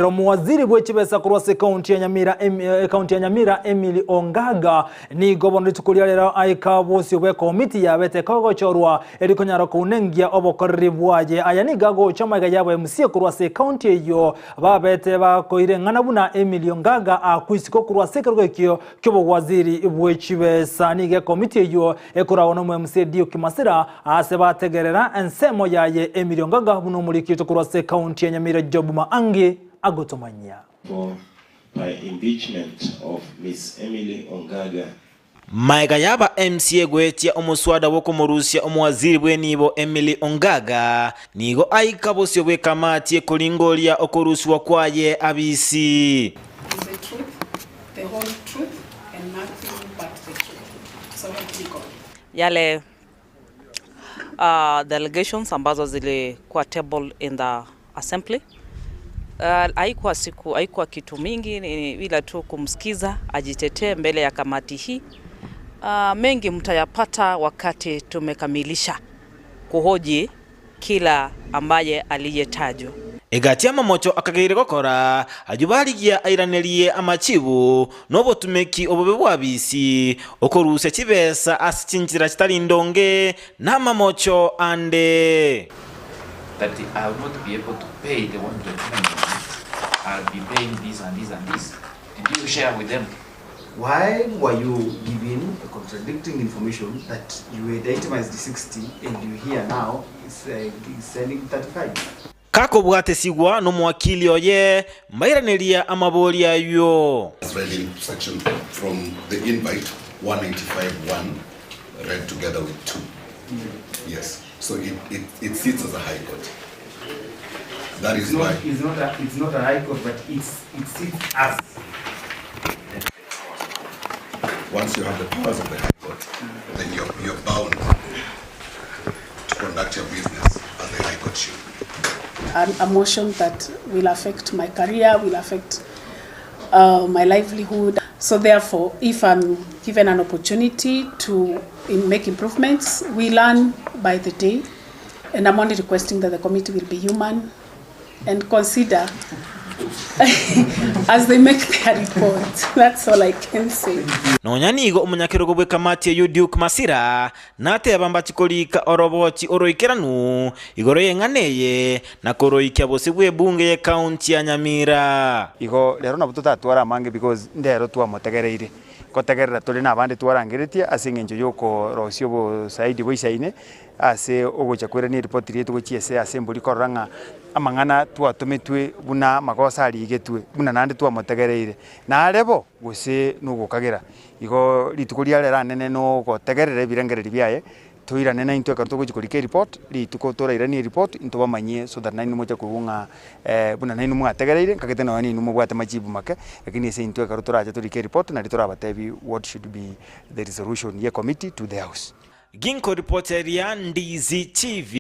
Omowaziri bwe chibesa korwa ase ekaunti ya Nyamira ekaunti ya Nyamira Emily Ongaga nigo bono rituko ria rero aika bosio bw'ekomiti yabete kogochorwa eri konyara kounengia obokoreri bwaye. Aya nigo agocha amaiga yabo MCA korwa ase ekaunti eyio babete bakoira eng'ana buna Emily Ongaga akwe isiko korwa ase ekerogo ekio ki'obowaziri bwe chibesa. Nigo ekomiti eyio ekoragwa nomo MCA Duke Masira Aase bategerera ensemo yaye Emily Ongaga buna omoriki oito korwa ase ekaunti ya Nyamira Job Maangi agotomanyia. For by impeachment of Miss Emily Ongaga. Maega y'aba MCA goetia omoswada bw'okomorusia omowaziri bw'enibo Emily Ongaga, nigo aika bosio bw'ekamati ekoringoria okorusigwa kwaye abisi. Is the truth, the whole truth, and nothing but the truth. So help me God. Yale uh, the allegations ambazo zilikuwa tabled in the assembly haikuwa siku haikuwa kitu mingi, ila tu kumsikiza ajitetee mbele ya kamati hii. Uh, mengi mtayapata wakati tumekamilisha kuhoji kila ambaye aliyetajwa. Egati amamocho akageire gokora, ayio barigia airanerie amachibu, na obotumeki obobe bw'abisi, okorusia chibesa ase chinchera chitari ndonge, na amamocho ande. That I will not be able to pay the 1.9 million, I'll be paying this and this and this. Did you share with them? Why were you given a contradicting information that you had itemized 60 and you hear now is uh, selling 35? Gakobwatesigwa nomowakili oye, mbairaneria amaborio ayio. As read in section from the invite 195.1 read together with 2. Yes. So it, it, it sits as a high court. That is It's not, why. it's not, a, it's not a high court, but it's, it sits as. Once you have the powers of the high court, then you're, you're bound to conduct your business as the high court should. A, a motion that will affect my career, will affect uh, my livelihood. So therefore, if I'm given an opportunity to make improvements, we learn by the day. And I'm only requesting that the committee will be human and consider as they make their report. That's all I can say. Nonya nigo omonyakerogo bw'ekamati eyio Duke Masira nateba mbachi korika orobochi oroikeranu igoro y'eng'ana eye na koroikia bosio bw'ebunge y'ekaunti ya Nyamira. Igo rero nabo totatware amange because ndero twamotegereire. Ngotegerera tore na abande twarangeretie ase eng'encho y'okorosia obosaidi boisaine ase ogocha koirania eripoti riaito gochia ase assembly korora ng'a amang'ana twatometwe buna amagoso arigetwe buna naende twamotegereire. Nare bo, gose nogokagera. Igo rituko ria rero anene nogotegerera ebirengererio biaye, toirane naintwe ekero togochia korika eripoti, rituko torairanie eripoti ntobamanyie so that nainwe moche koigwa ng'a buna nainwe mwategereire, nkagete nonya ninwe mobwate majibu make, lakini ase intwe ekero torache torike eripoti nario torabatebi what should be the resolution ye committee to the house. Ginkoripoteria Ndizi TV.